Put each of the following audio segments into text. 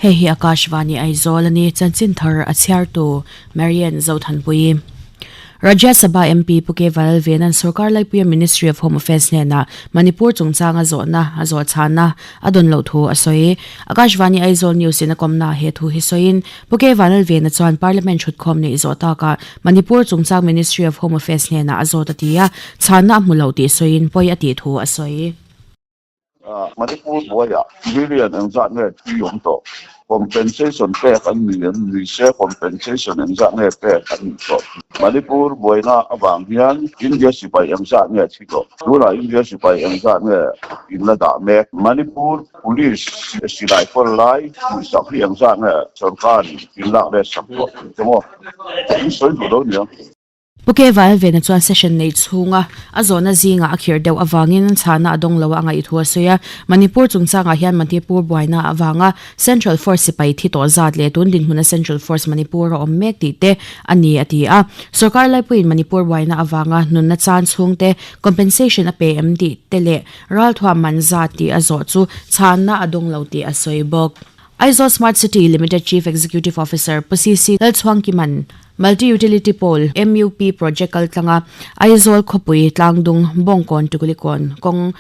Hei hi Akashvani Aizawl a ni, chanchin thar a chhiartu Marian Zothanpuii. Rajya Sabha MP Pu K Valalvena'n sorkar laipuia Ministry of Home Affairs hnenah Manipur chungchanga zawhna a zawh chhana a dawn loh thu a sawi. Akashvani Aizawl News in a kawmnaah he thu hi sawiin Pu K Valalvena chuan Parliament thutkhawm neih zawh takah Manipur chungchang Ministry of Home Affairs hnenah a zawt a ti a, chhana a hmu loh tih sawiin pawi a tih thu a sawi. Manipur buaiah million engzat nge tui awm tawh? Compensation pek an ni em? Ni se compensation engzat nge pek an nih tawh? Manipur buaina avang hian India sipai engzat nge thi tawh? Tunah India sipai engzat nge in la dah mek? Manipur Police silai kawl lai tihsak hi engzat nge sorkarin in lak let sak tawh tih te maw? In sawi duh lo nia. Pu K Valvena chuan session nei chhunga a zawhna zingah a khirh deuh avangin chhana a dawng lo a ngaih thu a sawi a. Manipur chungchangah hian Manipur buaina avanga Central Force sipai thi tawh zat leh tun dinhmuna Central Force Manipur a awm mek tih te a ni a ti a. Sorkar laipuiin Manipur buaina avanga nunna chan chhungte compensation a pe em tih te leh ralthuam man zat tih a zawh chu chhana a dawng lo tih a sawi bawk. Aizawl Smart City Limited Chief Executive Officer Pu CC Lalchhuangkima'n Multi Utility Pole, MUP, project kaltlanga Aizawl khawpui tlangdung Bawngkawn Tukulikawn kawng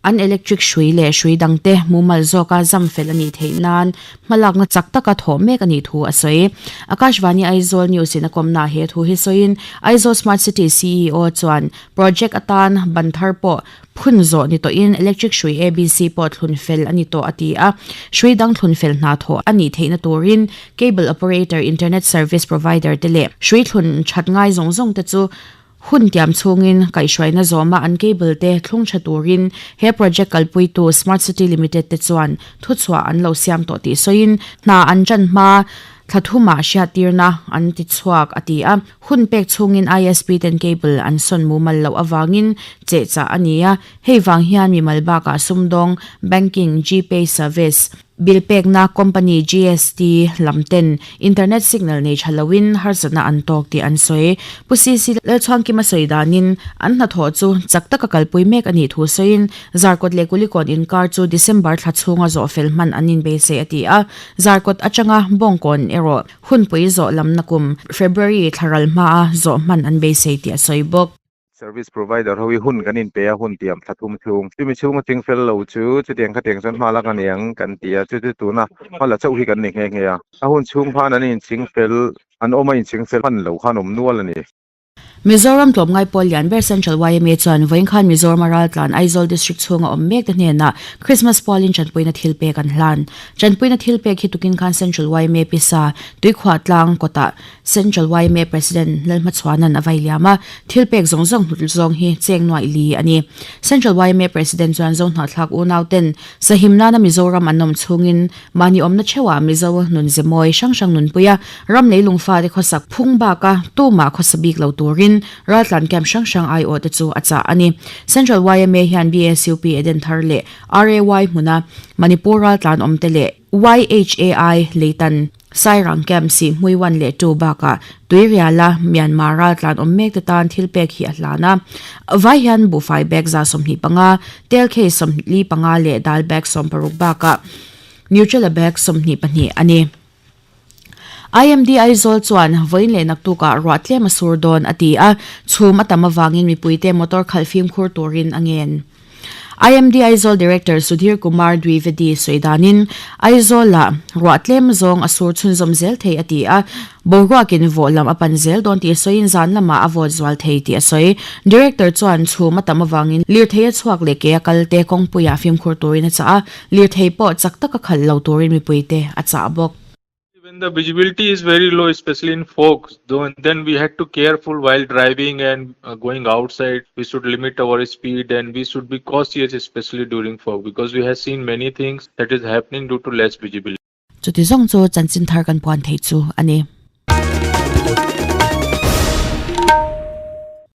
an electric hrui leh hrui dangte mumal zawka zam fel a nih theih nan hmalakna chak taka thawh mek a nih thu a sawi. Akashvani Aizawl News in a kawmnaah he thu hi sawiin Aizawl Smart City CEO chuan project atan ban thar pawh Phun zawh ni tawhin electric hrui ABC pawh thlun fel a ni tawh a ti a, hrui dang thlun fel hna thawh a nih theihna turin cable operator, internet service provider te leh hrui thlun that ngai zawng zawng te chu hun tiam chhungin kaihhruaina zawma an cable te thlung tha turin he project kalpuitu Smart City Limited te chuan thuchhuah an lo siam tawh tih sawiin hna an tan hma thla thumah hriattirna an ti chhuak a ti a. Hun pek chhungin ISP ten cable an sawn mumal loh avangin chehchah a ni a, hei vang hian mimal bakah sumdawng, banking, Gpay service, bill pekna company GST lam ten internet signal nei tha loin harsatna an tawk tih an sawi. Pu CC Lalchhuangkima sawi danin an hnathawh chu chak taka kalpui mek a nih thu sawiin Zarkawt leh Kulikawn inkar chu December thla chhunga zawhfel hman an inbeisei a ti a, Zarkawt atanga Bawngkawn erawh Hunpui zawh lamna kum February thla ral hmaa zawh hman an beisei tih a sawi bawk. Service provider ho hi hun kan inpe a, hun tiam thla thum chhung. Chumi chhunga ching fel lo chu chutiang khatiang chuan hma lak a niang kan ti a, chu chu tuna hma la chauh hi kan ni nghe nghe a. A hun chhung khan an inching fel, an awm a inching fel hman lo khan awm nual a ni. Mizoram tlawmngai pawl lian ber Central yma chuan vawiin khan Mizoram a raltlan Aizawl District chhunga awm mek te hnenah Christmas pualin tanpuina thil pek an hlan. Tanpuina thil pek hi tukin khan Central yma pisa Tuikhuah tlang kawtah Central yma President Lalhmachhuana'n a vai liam a, thil pek zawng zawng hlut zawng hi cheng nuaih li a ni. Central yma President chuan Zohnahthlak unau ten sahim nana Mizoram an awm chhungin Mahni awmna theuhah Mizo nun ze mawi hrang hrang nunpuia ram leilung fate khawsak phung baka tumah khawsa bik lo turin raltlan camp hrang hrang aiawh te chu a chah a ni. Central yma hian BSUP Eden thar leh RAY hmuna Manipur raltlan awmte leh YHAI leitan Sairang camp si hmui one leh two bakah Tuiriala Myanmar raltlan awm mek te tan thil pek hi a hlan a. Vai hian buhfai bag 25, tel case 45 leh dal bag 60 bakah Nutella bag 22 a ni. IMD Aizawl chuan vawiin leh naktukah ruah tlem a sur dawn a ti a, chhum a tam avangin mipuite motor khalh fimkhur turin a ngen. IMD Aizawl Director Sudhir Kumar Dwivedi sawi danin, Aizawlah ruah tlem zawng a sur chhunzawm zel thei a ti a, boruakin vawh lam a pan zel dawn tih sawiin zan lamah a vawt zual thei tih a sawi. Director chuan chhum a tam avangin lirthei a chhuak leh ke a kalte kawngpuiah fimkhur turin a chah a, lirthei pawh chak taka khalh lo turin mipuite a chah bawk. When the visibility is very low, especially in fog, then we had to careful while driving and uh, going outside. We should limit our speed and we should be cautious, especially during fog, because we have seen many things that is happening due to less visibility. Chuti zawng chu chanchin thar kan puan thei chu a ni.